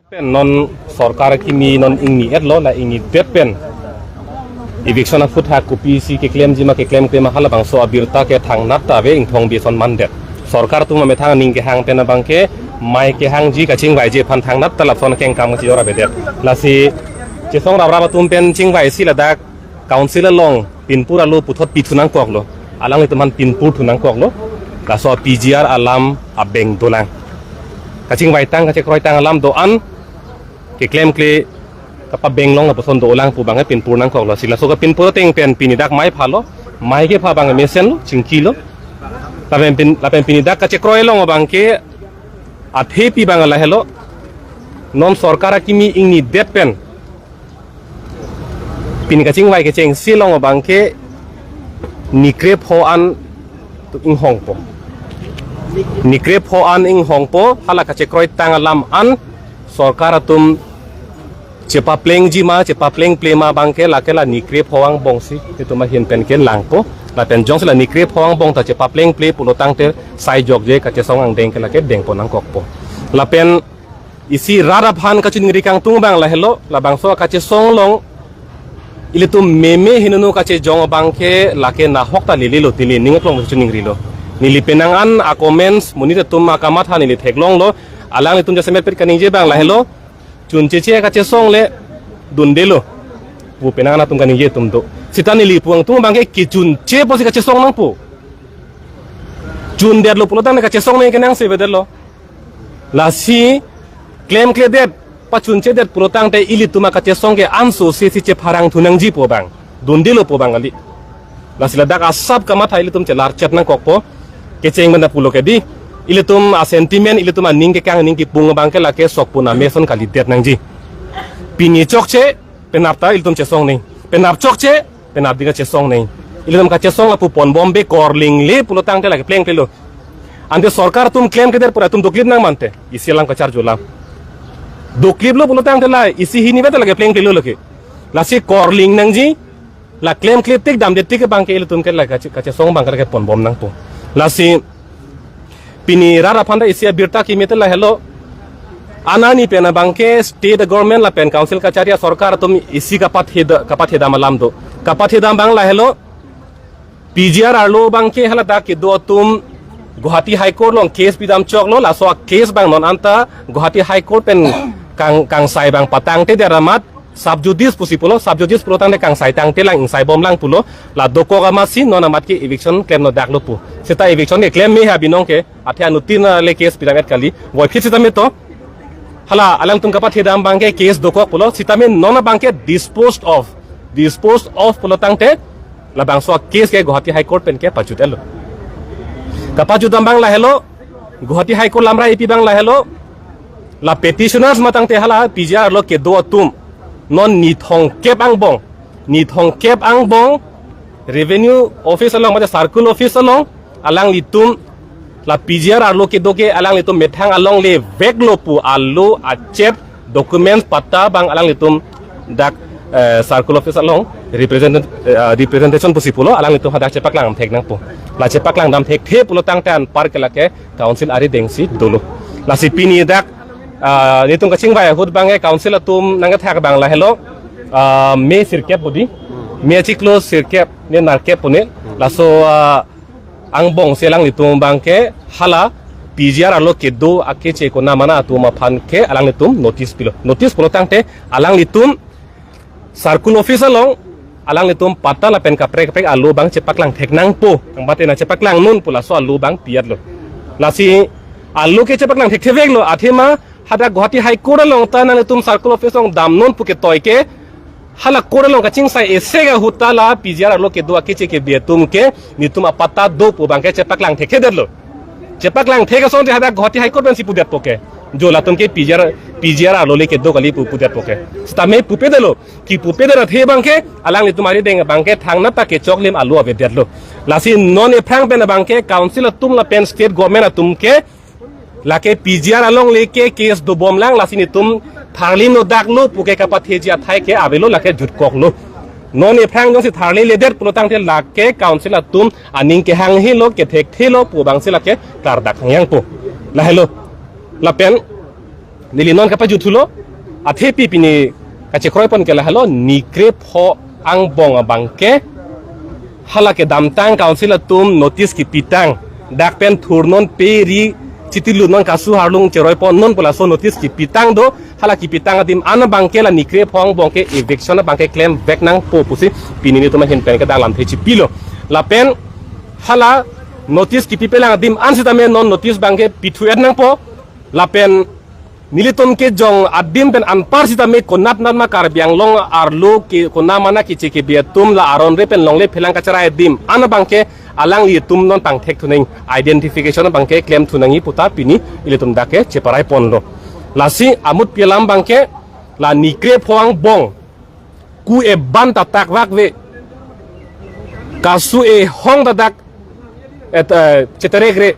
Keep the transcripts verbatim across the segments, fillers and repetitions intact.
Pen non sorkar kimi non ingni-etlo, la ingni-det pen eviction aphuthak kopisi keklemji ma keklemkle ma halabangso abirta ke thangnat ta ave, ingthong bison mandet. Sorkar atum amethang aning kehang pen abangke mai kehangji kachingvaiji aphan thangnat ta lapuson kengkam kachejor avedet. Lasi chesong raprap atum pen chingvaisi ladak council along pinpur alo puthot pithu nangkoklo. Alanglitum aphan pinpur thu nangkoklo. Laso P G R alam abeng dolang. Kachingvaitang kachekroitang alam do-an keklemkle kapabeng long lapuson dolang pu abangke pinpur nangkoklo. Si laso kapinpur ateng pen pini dak mai phalo. Mai kepha abang mesenlo, chingkilo. Lapen pin, lapen pini dak kachekroi along abangke athepi abang lahelo. Non sorkar akimi ingni-det pen pini kachingvai kechengsi along abangke ni krepho an inghongpo. Ni krepho an inghongpo, hala kachekroitang alam an sorkar atum chepaplengji ma, chepaplengple ma abangke lake la ni krepho angbongsi itum ahin pen kelangpo. Lapen jongsi la ni krepho angbong ta chepaplengple pulo tangte sai jokje kachesong angdeng ke lake dengpon nangkokpo. Lapen isi rat aphan kachiningri kangtung abang lahelo, labangso kachesong along ilitum meme hinunu kachejong abangke lake nahok ta lelelo, neli ning aklong chiningrilo. Neli penang an a-comments monit atum akamatha neli theklonglo. Alanglitum jasemet pet kaningje abang lahelo, chuncheche kachesong le dundelo pu penang an atum kaningje atum do. Seta neli pu kangtung abangke kechunche pusi kachesong nangpo. Chundetlo pulo tangte kachesong nangji kenangsot avedetlo. Lasi klemkledet, pachunchedet pulo tangte ilitum akachesong ke anso sesi chepharang thu nangji pu abang, dundelo pu abang kali. Lasi ladak asap kamatha ilitum chelarchet nangkokpo. Kecheng benda pulo ke di, ilitum a-sentiment, ilitum aning kekang, aning kipung abangke lake sokpun ameson kalidet nangji. Pini chokche, penap ta ilitum chesong nangji. Penap chokche, penap ding kachesong nangji. Ilitum kachesong lapu ponbombe, korlingle pulo tangte lake plengplelo. Ante sorkar atum klemkledet pura atum doklip nang mante. Isi alam kacharjulang. Dokliplo pulo tangte la isi hini beta lake plengplelo lake. Lasi korling nangji, la klemkle tik damde tik abangke ilitum ke la kache, kachesong abangke lake ponbom nangpo. Lasi pini rat aphan ta isi abirta kimete lahelo. Anani pen abangke state government lapen council kachari asorkar atum isi kapatheda, kapathedam alam do. Kapathedam abang lahelo. P G R arlo abangke haladak kedo atum Guwahati High Court along case pidam choklo, laso a-case abang non anta Guwahati High Court pen kang, kangsai abang patangtedet amat sub judice pusi pulo, sub judice pulo tangte kangsai tangtelang, ingsaibomlang pulo, la dokok amatsi non amat ke eviction klemno daklo pu. Seta eviction ke klem me ha binong ke, athe anuttin le case pidam-et kali, voiphit seta me to. Hala alangtum kapathedam abangke case dokok pulo, seta me non abangke disposed of. Disposed of pulo tangte, labangso a-case ke Guwahati High Court pen ke pajut-etlo. Kapajutdam abang lahelo, Guwahati High Court lamra ipi abang lahelo, la petitioners matangte hala P G R arlo kedo atum non ni thomkep angbong, ni thomkep angbong Revenue Office along, mate Circle Office along, alanglitum la P G R arlo kedo ke alanglitum methang alongle veklo pu alo achep documents patta abang alanglitum dak, eh, Circle Office along represent, eh, representation pusi pulo, alanglitum hadak chepaklang thek nangpo. La chepaklang dam thekthe pulo tangte anpar ke lake council arideng si dolo. Lasi pini dak, ah, nelitum kachingvai ahut abangke council atum nangkethak abang lahelo, ah, me sirkep bodi, me achiklo sirkep, me nerkep pu ne. Laso, ah, angbongsi alanglitum abangke hala P G R arlo kedo akeche konamana atum aphan ke alanglitum notice pilo. Notice pulo tangte alanglitum Circle Office along alanglitum patta lapen kaprek kaprek alo abang chepaklang thek nangpo. Angbate nangchepaklang non pu laso alo abang pi-etlo. Lasi alo ke chepaklang thekthe veklo, athema hadak Guwahati High Court along ta nanglitum Circle Office along dam non pu ketoi ke, hala court along kachingsai esek ahut ta la P G R arlo kedo akeche kebi atum ke nelitum apatta do pu abangke chepaklang thekthedetlo. Chepaklang thek asonte hadak Guwahati High Court pensi pudetpo ke, jo latum ke P G R, P G R arlo le kedo kali pu pudetpo ke. Seta me pupedet lo, kipupedet athe abangke alanglitum arideng abangke thangnat ta kechoklim alo avedetlo. Lasi non ephrang pen abangke council atum lapen state government atum ke lake P G R alongle ke case dobomlang, lasi nelitum tharlimno daklo pu ke kapatheji athai ke avelo, lake jutkoklo. Non ephrang jongsi tharliledet pulo tangte lake council atum aning kehanghelo, kethekthelo pu abangsi lake klardak hangyangpo. Lahelo. Lapen Neli non kapajuthulo, athepi pini kachekroipon ke lahelo, ni krepho angbong abangke hala kedamtang council atum notice kipitang, dak pen thurnon pe ri chitilu non kasu harlung cheroipon non pu laso notice kipitang do, hala kipitang adim an abangke la ni krepho angbong ke eviction abangke klemvek nangpo pusi pini nelitum ahin pen ke dak lamthe chipilo. Lapen hala notice kipipelang adim an sitame non notice abangke pithu-et nangpo. Lapen nelitum kejong adim pen anpar sitame konat nat ma Karbi Anglong arlo ke konat ma na keche kebi atum la aron re pen longle phelang kacherai adim an abangke alanglitum non pangthek thunang, identification abangke klemthu nangji puta pini ilitum dak ke cheparaiponlo. Lasi amutpi alam abangke la ni krepho angbong ku eban ta takvak ve, kasu ehong ta dak et, eh, cheterek re,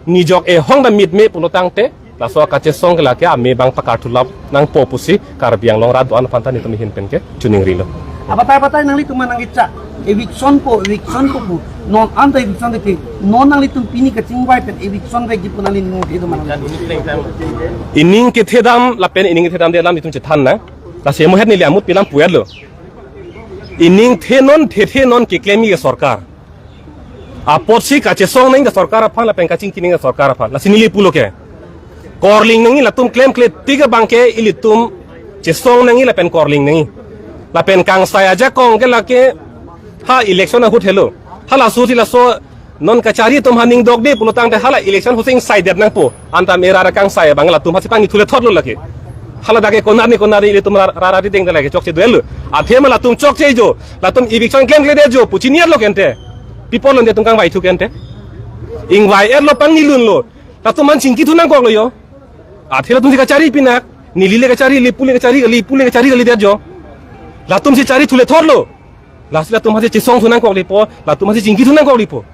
nijok ehong ta mitme pulo tangte laso kachesong ke lake ame abang pakarthu lap nangpo pusi Karbi Anglong rat do-an aphan ta nelitum ahin pen ke chiningrilo. Abatai abatai nanglitum nangkechak eviction po, eviction po pu. Non anta eviction de, non nanglitum pini kachingvai pen eviction vekji pu nangli ning kethedam nang. Ining kethedam lapen ining kethedamde alam nelitum chethan nang. Lasi mo het neli amutpi alam pu-etlo. Ining the non, the the non keklemji ke sorkar. Apotsi kachesong nangji ke sorkar aphan lapen kachingki nangji ke sorkar aphan. Lasi neli pulo ke, korling nangji latum klemkle tik abangke ilitum chesong nangji lapen korling nangji. Lapen kangsai ajakong ke lake ha election ahut helo. Halaso si laso non kachari atum ha ning dokde pulo tangte hala election ahut si ingsaidet nangpo. Anta me rara kangsai abang latum hasi pangni thule thotlo lake. Hala dak ke konat ni konat ni ilitum ra-, rara rideng lake chokche do-etlo. Athema latum chokche jo, latum eviction klemkledet jo pu chini-etlo kente. Pi apot lo nelitum kangvaithu kente? Ingvai-etlo, pangni lunlo. Latum aphan chingkithu nangkoklo jo. Athe latum si kachari pinak. Neli le kachari, neli pu le kachari, neli pu le kachari kalidet jo. Latum si chari thule thotlo. Lasi latum hasi chesongthu nangkoklipo, latum hasi chingkithu nangkoklipo.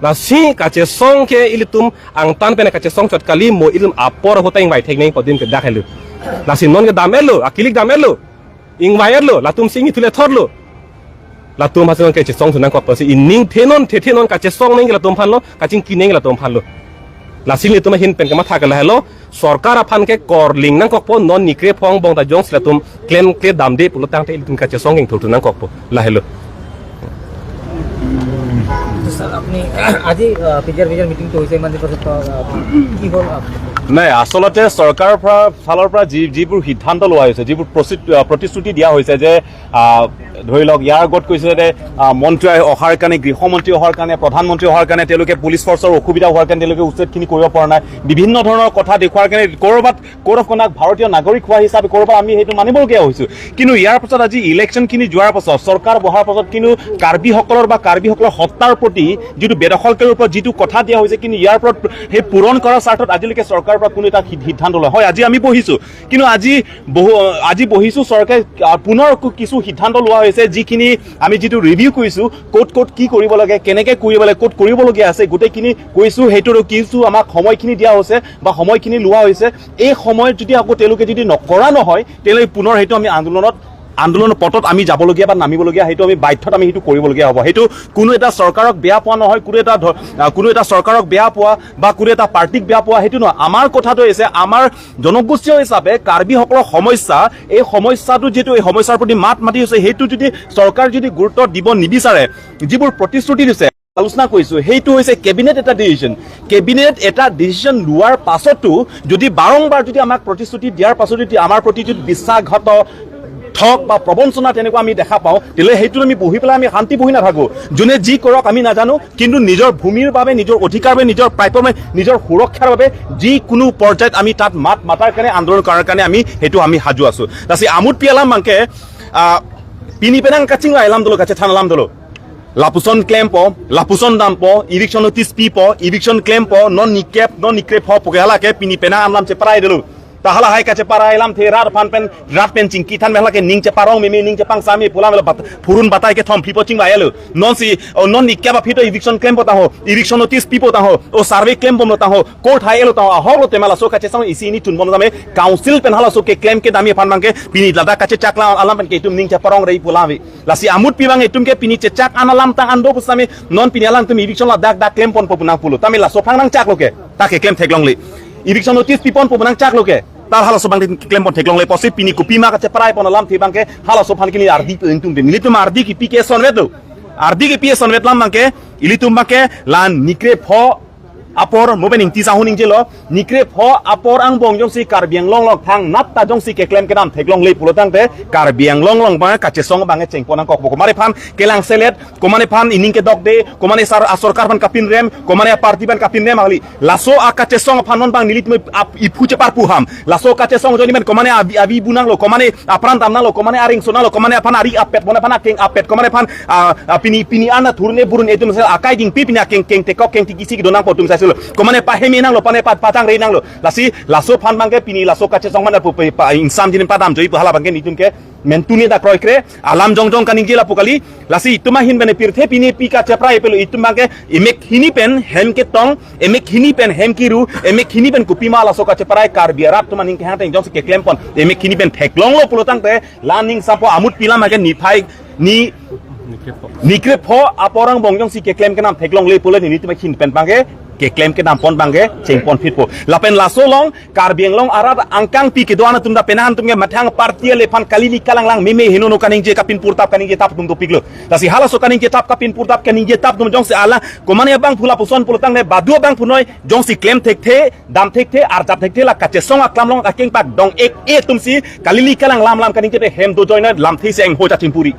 Lasi kachesong ke ilitum angtan pen kachesong chot kali, mo ilitum apor ahut ta ingvai thek nangpo adim ke dak helo. Lasi non kedam-etlo, akilik dam-etlo, ingvai-etlo, latum si ingni thule thotlo. Latum hasi non ke chesongthu nangkok pusi ining the non, the the non kachesong nangji latum aphanlo, kachingki nangji latum aphanlo. Lasi nelitum ahin pen kematha ke lahelo, sorkar aphan ke korling nangkokpo, non ni krepho angbong ta jongsi latum klemkle damde pulo tangte ilitum kachesong kengthurthu nangkokpo, lahelo. Sir, আপুনি আজি, আহ, P G আৰ, P G আৰ মিটিংটো হৈছে, ইমান দিনৰ পাছত, আহ, কি হ'ল, আহ? নাই, আচলতে চৰকাৰৰ পৰা, ফালৰ পৰা যি, যিবোৰ সিদ্ধান্ত লোৱা হৈছে, যিবোৰ প্ৰচি-, আহ, প্ৰতিশ্ৰুতি দিয়া হৈছে যে, আহ, ধৰি লওক, ইয়াৰ আগত কৈছে যে, আহ, মন্ত্ৰী অহাৰ কাৰণে, গৃহমন্ত্ৰী অহাৰ কাৰণে, প্ৰধানমন্ত্ৰী অহাৰ কাৰণে তেওঁলোকে পুলিচ ফৰ্চৰ অসুবিধা হোৱাৰ কাৰণে তেওঁলোকে উচ্ছেদখিনি কৰিব পৰা নাই, বিভিন্ন ধৰণৰ কথা দেখুওৱাৰ কাৰণে ক'ৰবাত ক'ড অফ কণ্ডাক্ট ভাৰতীয় নাগৰিক হোৱা হিচাপে ক'ৰবাত আমি সেইটো মানিবলগীয়া হৈছো। কিন্তু ইয়াৰ পাছত আজি ইলেকশ্যনখিনি যোৱাৰ পাছত, চৰকাৰ বহাৰ পাছত কিন্তু কাৰ্বিসকলৰ বা কাৰ্বিসকলৰ সত্তাৰ প্ৰতি যিটো বেদখলকাৰীৰ ওপৰত যিটো কথা দিয়া হৈছে, কিন্তু ইয়াৰ ওপৰত সেই পূৰণ কৰাৰ স্বাৰ্থত আজিলৈকে চৰকাৰৰ পৰা কোনো এটা সিদ্ধান্ত লোৱা হয়। আজি আমি বহিছো, কিন্তু আজি বহু, আজি বহিছো, চৰকাৰে, আহ, পুনৰ কু-, কিছু সিদ্ধান্ত লোৱা হৈছে, যিখিনি আমি যিটো ৰিভিউ কৰিছো, ক'ত ক'ত কি কৰিব লাগে, কেনেকে কৰিব লাগে, ক'ত কৰিবলগীয়া আছে, গোটেইখিনি কৈছো। সেইটোৰ কিছু আমাক সময়খিনি দিয়া হৈছে বা সময়খিনি লোৱা হৈছে। এই সময়ত যদি আকৌ তেওঁলোকে যদি নকৰা নহয়, তেতিয়াহ'লে পুনৰ সেইটো আমি আন্দোলনত, আন্দোলনৰ পথত আমি যাবলগীয়া বা নামিবলগীয়া, সেইটো আমি বাধ্যত আমি সেইটো কৰিবলগীয়া হ'ব। সেইটো কোনো এটা চৰকাৰক বেয়া পোৱা নহয়, কোনো এটা ধ-, আহ, কোনো এটা চৰকাৰক বেয়া পোৱা বা কোনো এটা পাৰ্টিক বেয়া পোৱা, সেইটো নহয়। আমাৰ কথাটো হৈছে, আমাৰ জনগোষ্ঠীয় হিচাপে কাৰ্বিসকলৰ সমস্যা, এই সমস্যাটো যিটো, এই সমস্যাৰ প্ৰতি মাত মাতি হৈছে, সেইটো যদি চৰকাৰ যদি গুৰুত্ব দিব নিবিচাৰে, যিবোৰ প্ৰতিশ্ৰুতি দিছে, আলোচনা কৰিছো, সেইটো হৈছে কেবিনেট এটা ডিচিশ্যন। কেবিনেট এটা ডিচিশ্যন লোৱাৰ পাছতো যদি বাৰম্বাৰ যদি আমাক প্ৰতিশ্ৰুতি দিয়াৰ পাছতো যদি আমাৰ প্ৰতি যদি বিশ্বাসঘাত ঠগ বা প্ৰবঞ্চনা তেনেকুৱা আমি দেখা পাওঁ, তেতিয়াহ'লে সেইটোত আমি বহি পেলাই আমি শান্তি বহি নাথাকো। যোনে যি কৰক আমি নাজানো, কিন্তু নিজৰ ভূমিৰ বাবে, নিজৰ অধিকাৰ বাবে, নিজৰ প্ৰাপ্যৰ বাবে, নিজৰ সুৰক্ষাৰ বাবে যিকোনো পৰ্যায়ত আমি তাত মাত মাতাৰ কাৰণে, আন্দোলন কৰাৰ কাৰণে আমি সেইটো আমি সাজু আছো। Lasi amutpi alam abangke, ah, pini penang kachingvai alam dolo, kachethan alam dolo. Lapuson klempo, lapuson dampo, eviction notice pipo, eviction klempo, non ni krep, non ni krepho pu ke hala ke pini penang alam cheparai dolo. Ta hala hai kacheparai alamthe rat aphan pen, rat pen chingki than pen hala ke ning cheparong meme, ning chepangsam me pu alam lo bat-, phurun batai kethom phli po chingvai-etlo. Non si, o non ni krep aphi to eviction klempo tangho, eviction notice pipo tangho, o survey klembomlo tangho, court hai-etlo tangho, ahoklo tema laso kachesong isi ini tunbom jame, council pen halaso keklem kedamji aphan abangke pini ladak kachechak la alam pen ke itum ning cheparong rei pu alam ave. Lasi amutpi abang itum ke pini chechak an alam tang an do pusitame non pini alangtum eviction ladak dak klemponpo pu nangpulo. Tame laso aphrang nangchaklo ke, ta keklem theklongle. Eviction notice piponpo pu nangchaklo ke. Tar halaso abang tin keklem pon theklongle pusi pini kopima kacheprai pon alamthe abangke halaso aphan ke neli ardi pe ingtung tin. Nelitum ardi kipi ke sonvet do. Ardi kipi sonvet alam abangke ilitum abangke la Nikrepho apor mo pen Ingti sahun ingjelo. Nikrepho apor angbong jongsi Karbi Anglong along thangnat ta jongsi keklem kedam theklongle pulo tangte Karbi Anglong along abang kachesong abang chengpon nangkokpo. Komat aphan kelang selet, komat aphan ining kedokde, komat asar asorkar aphan kapinrem, komat aparty aphan kapinrem kali. Laso akachesong aphan non abang nelitum ap iphu chepar puham. Laso kachesong joni men komat avi avi bu nanglo, komat apran dam nanglo, komat aring so nanglo, komat aphan ari apet, komat aphan akeng apet, komat aphan ah, ah, pini pini ana thurne burun etum sel akai dingpi pini akeng keng tekok keng tikisi kedo nangpo atum sel. Komat paheme nanglo, komat pa patang re nanglo. Lasi laso aphan abangke pini laso kachesong mana pu pe pa ingsam jinin padam joi pu hala abangke nelitum ke mentune ta kroikre alam jongjong kaningje lapu kali. Lasi itum ahin bene pirthe pini pi kacheprai pelo itum abangke emek hini pen hem ketong, emek hini pen hem kiru, emek hini pen kopima laso kacheprai Karbi arat atum aning kehang teng jongsi keklem pon emek hini pen theklonglo pulo tangte la ning sampo amut pi alam abangke niphai ni Nikrepho apor angbong jongsi keklem kedam theklongle pulo nelitum ahin pen abangke keklem kedam pon abangke chengpon phitpo. Lapen laso along Karbi Anglong arat angkangpi kedo-an atum ta penang atum ke methang party ale aphan kalili kalanglang meme henono kaningje kapin purtap kaningje tap atum dopiklo. Lasi halaso kaningje tap kapin purtap kaningje tap atum jongsi ala komat abangphu lapuson pulo tangte badu abangphu noi jongsi klem thekthe, dam thekthe, arjap thekthe la kachesong aklam along akeng pak dong ek e atumsi kalili kalang lam lam kaningje hem do join lamthe se engho chachim puri.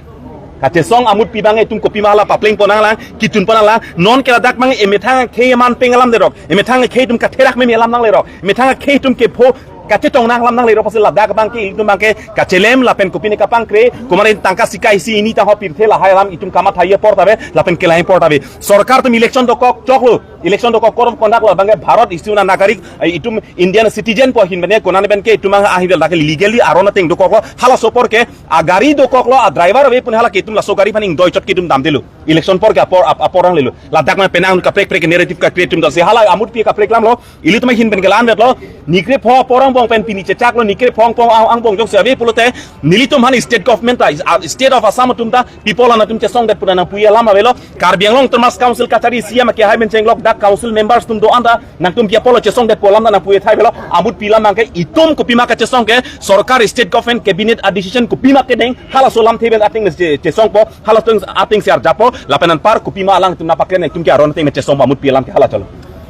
Kachesong amut pi abang itum kopima hala papleng pon nanglang, kitun pon nanglang, non ke ladak abang emethang khei man peng alam derok, emethang khei itum katherak meme alam nanglerok, emethang khei itum kepho kachetong nang alam nanglerok pusi ladak abangke itum abangke kachelem lapen kopine kapangkre, komat tangka sika isi ini ta ho pirthe lahai alam itum kamatha apor ta ave, lapen kelang apor ta ave. Sorkar atum election dokok choklo, election dokok code of conduct lo abangke Bharat isi una nagarik, eh, itum Indian citizen pu ahin bene konane pen ke itum ang ahin dak legally aron ateng dokoklo, halaso apor ke agari dokoklo, adriver ave pun hala ke itum laso gari aphan ingdoi chot ke itum damdelo. Election apor ke apor ap- apor nanglelo. Ladak ma penang kaprek prek narrative ka create atum dasi hala amut pi kaprek lamlo. Ilitum ahin pen kelang vetlo. Nikrepho apor angbong pen pini chechaklo, Nikrepho apor ang- angbong jongsi ave pulote nelitum aphan state government ta, ah, state of Assam atum ta people an atum chesongdet pu nangpuji alam avelo. Karbi Anglong Autonomous Council kachari C M kehai pen chenglok dak council members atum do-an ta nangtum pi apotlo chesongdet pu alam ta nangpuji thai avelo. Amut pi alam abangke itum kopima kachesong ke sorkar state government cabinet a decision kopima kedeng halaso alamthe pen ateng che- chesongpo, halaso ateng se arjappo, lapen anpar kopima alangtum nangpaklem itum ke aron ateng chesongpo amut pi alam ke hala cholo.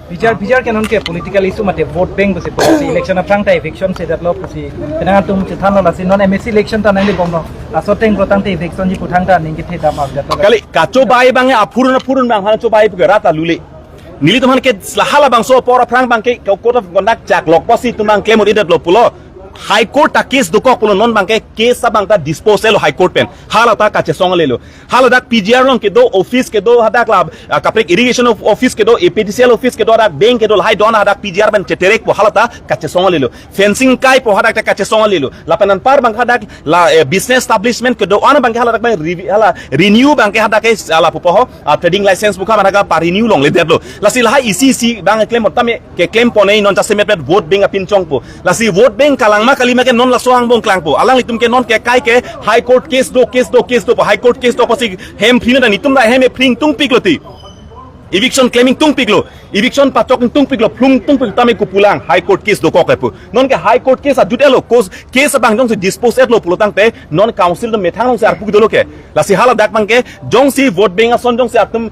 Bijar bijar ke non ke political issue mate vote bank pusi pusi election aphrang ta eviction sedetlo pusi penang atum chethanlo lasi non M A C election ta nanglibomlo. Laso ateng pulo tangte eviction ji puthangta ning kethe dam avdetlo. Kali kachobai abang aphurun aphurun abang halachobai pu ke rat alule. Nelitum aphan ke la halabangso apor aphrang abangke code of conduct chaklok pusi itum abang klemur idetlo pulo. High Court ta case dokok pulo non abangke case abang ta disposal High Court pen. Hala ta kachesong lelo. Hala dak P G R along kedo office kedo hadak la, ah, kaprek irrigation of office kedo, A P D C L office kedo, hadak bank kedo lahai do-an hadak P G R pen cheterekpo hala ta kachesong lelo. Fencing kaipo hadak ta kachesong lelo. Lapen anpar abang hadak la, eh, business establishment kedo-an abangke hala dak abang revi- hala renew abangke hadak ke hala pupo ho, ah, trading license bukha mana ka pa renew longledetlo. Lasi lahai isi isi abang keklem tame keklem pon-e non jasemet met vote bank apinchongpo. Lasi vote bank kalang ma kali ma ke non laso angbong klangpo. Alanglitum ke non ke kai ke High Court case do, case do, case do pu High Court case do pusi hem phri na itum da hem ephri ingtungpiklo ti. Eviction claim ingtungpiklo. Eviction pachok ingtungpiklo. Phlung ingtungpik tame kopulang High Court case dokok kepu. Non ke High Court case ajut-etlo, case, case abang jongsi dispose etlo pulo tangte non council do methang alongsi arpu dolo ke. Lasi hala dak abangke jongsi vote bank ason jongsi atum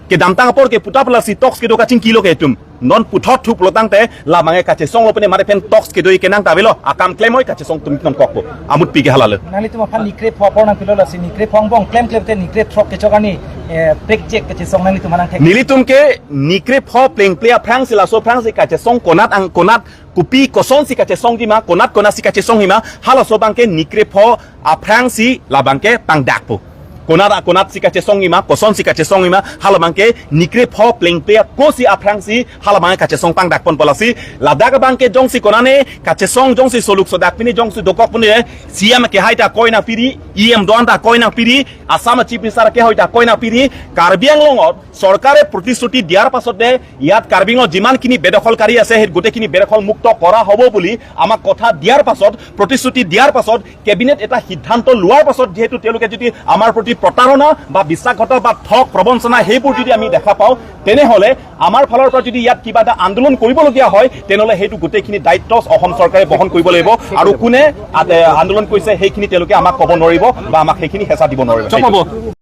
kedamtang apor ke puta pula si talks kedo kachingkilo ke itum. Non puthot thu pulo tangte la abangke kachesonglo pene mare pen talks kedo kenang ta avelo. Akam klemoi kachesong atum nangkokpo. Amut pi ke halalo. Nanglitum aphan Nikrepho apor nangpilo lasi Nikrepho angbong klem klem te Nikrepho throk kechok arni, eh, prekjek kachesong nanglitum aphan nangthek. Nelitum ke Nikrepho plengple aphrangsi laso aphrangsi kachesong konat ang konat kopi kosonsi kachesongji ma, konat konatsi kachesongji ma, halaso abangke Nikrepho aphrangsi la abangke pangdakpo. Konat a konatsi kachesongji ma, kosonsi kachesongji ma, hala abangke Nikrepho plengple akosi aphrangsi hala abangke kachesong pangdakponpo lasi. Ladak abangke jongsi konane kachesong jongsi soluk sodak pine jongsi dokok pine, C M kehai ta koi nangpiri, E M do-an ta koi nangpiri, Assam Chief Minister kehai ta koi nangpiri, Karbi Anglong ot চৰকাৰে প্ৰতিশ্ৰুতি দিয়াৰ পাছতে ইয়াত কাৰ্বি আংলঙত যিমানখিনি বেদখলকাৰী আছে, সেই গোটেইখিনি বেদখল মুক্ত কৰা হ'ব বুলি আমাক কথা দিয়াৰ পাছত, প্ৰতিশ্ৰুতি দিয়াৰ পাছত, কেবিনেট এটা সিদ্ধান্ত লোৱাৰ পাছত যিহেতু তেওঁলোকে যদি আমাৰ প্ৰতি প্ৰতাৰণা বা বিশ্বাসঘাতক বা ঠগ প্ৰবঞ্চনা সেইবোৰ যদি আমি দেখা পাওঁ, তেনেহ'লে আমাৰ ফালৰ পৰা যদি ইয়াত কিবা এটা আন্দোলন কৰিবলগীয়া হয়, তেনেহ'লে সেইটো গোটেইখিনি দায়িত্ব অসম চৰকাৰে বহন কৰিব লাগিব। আৰু কোনে আ-, এ, আন্দোলন কৰিছে, সেইখিনি তেওঁলোকে আমাক ক'ব নোৱাৰিব বা আমাক সেইখিনি হেঁচা দিব নোৱাৰিব। চপাব।